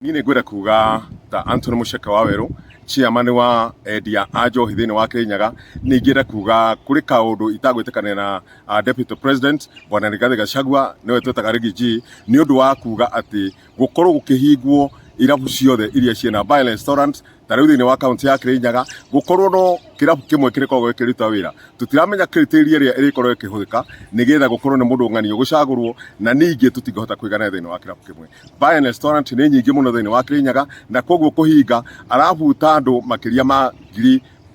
Niĩ nĩ ngwenda kuga ta Anthony Mũceke wa Werũ, chairman wa endia a njohi thĩinĩ wa Kĩrĩnyaga, nĩ ingĩenda kuga kũrĩ kaũndũ itagwĩtĩkania na Deputy President Bwana Rigathi Gachagua, nĩwe twĩtaga Riggy G, nĩ ũndũ wa kuga atĩ gũkorwo gũkĩhingwo irabu ciothe iria ciĩna bar and restaurant ta rĩu thĩinĩ wa kaunti ya Kĩrĩnyaga gũkorwo no kĩrabu kĩmwe kĩrĩkoragwo gĩkĩruta wĩra. Tũtiramenya criteria ĩrĩa ĩrĩkorwo ĩkĩhũthĩka nĩgetha gũkorwo nĩ mũndũ ng'ani ũgũcagũrwo, na ningĩ tũtingĩhota kũigana thĩinĩ wa kĩrabu kĩmwe. Bar and restaurant nĩ nyingĩ mũno thĩinĩ wa Kĩrĩnyaga, na koguo kũhinga arabuta andũ makĩria ma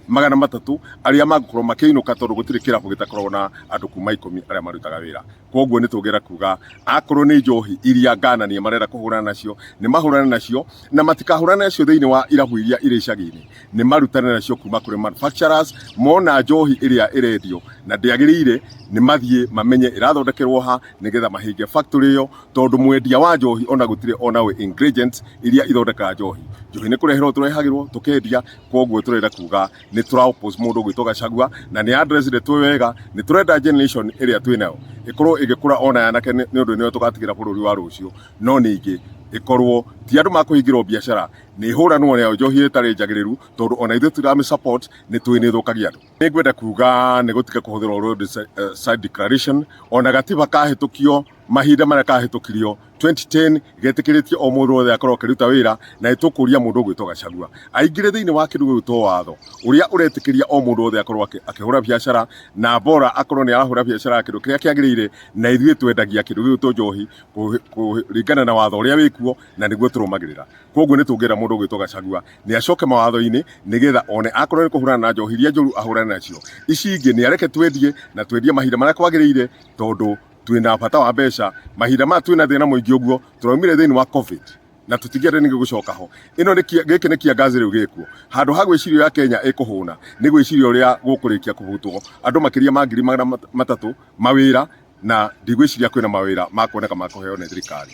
300,000 arĩa mangĩkorwo makĩinũka, tondũ gũtirĩ kĩrabu gĩtakoragwo na andũ kuma 10 arĩa marutaga wĩra. Koguo nĩ tũngĩenda kuga akorwo nĩ njohi iria ngananie marenda kũhũrana nacio, nĩ mahũrane nacio, na matikahũrane nacio thĩinĩ wa irabu iria irĩ icagi-inĩ, nĩ marutane nacio kuma kũrĩ manufacturers. Mona njohi ĩrĩa ĩrendio na ndĩagĩrĩire, nĩ mathiĩ mamenye ĩrathondekerwo ha, nĩgetha mahinge factory ĩyo, tondũ mwendia wa njohi ona gũtirĩ ona we ingredients iria ithondekaga njohi. Njohi nĩ kũreherwo tũrehagĩrwo tũkendia. Koguo tũrenda kuga nĩ tũra oppose mũndũ ũgwĩtwo Gachagua, na nĩ address twĩ wega. Nĩ tũrenda generation ĩrĩa twĩ nayo ĩkorwo ĩgĩkũra ona anake, nĩ ũndũ nĩo tũgatigĩra bũrũri wa rũciũ, no ningĩ ĩkorwo ti andũ makũhingĩrwo biacara, nĩ ĩhũranwo nayo njohi ĩtarĩ njagĩrĩru, tondũ ona ithuĩ tũramĩ support, nĩ tũĩ nĩ ĩthũkagia andũ. Nĩ ngwenda kuga nĩ gũtiga kũhũthĩrwo road side declaration. Ona gatiba kahĩtũkio, mahinda marĩa kahĩtũkirio 2010 getĩkĩrĩtie o mũndũ wothe akorwo akĩruta wĩra, na nĩtũkũria mũndũ ũgwĩtwo Gachagua aingĩre thĩinĩ wa kĩndũ gĩgwĩtwo watho ũrĩa ũretĩkĩria o mũndũ wothe akorwo akĩhũra biacara, na bora akorwo nĩ arahũra biacara ya kĩndũ kĩrĩa kĩagĩrĩire, na ithuĩ twendagia kĩndũ gĩgwĩtwo njohi kũringana na watho ũrĩa wĩkuo, na nĩguo tũrũmagĩrĩra. Koguo nĩ tũngĩra mũndũ ũgwĩtwo Gachagua nĩ acoke mawatho-inĩ, nĩgetha one akorwo nĩ kũhũrana na njohi iria njũru ahũrane nacio, ici ingĩ nĩ areke twendie, na twendie mahinda marĩa kwagĩrĩire, tondũ twĩna bata wa mbeca mahinda maya twĩna thĩna mũingĩ ũguo tũraumire thĩinĩ wa COVID, na tũtingĩenda ningĩ gũcoka ho. Ĩno nĩ gĩkĩ nĩ kĩangazi rĩu gĩkuo. Handũ ha gwĩciria ũrĩa Kenya ĩkũhũna, nĩ gwĩciria ũrĩa gũkũrĩkia kũbutwo andũ makĩria ma 300,000 mawĩra, na ndigwĩciria kwĩna mawĩra makuoneka ma kũheo nĩ thirikari.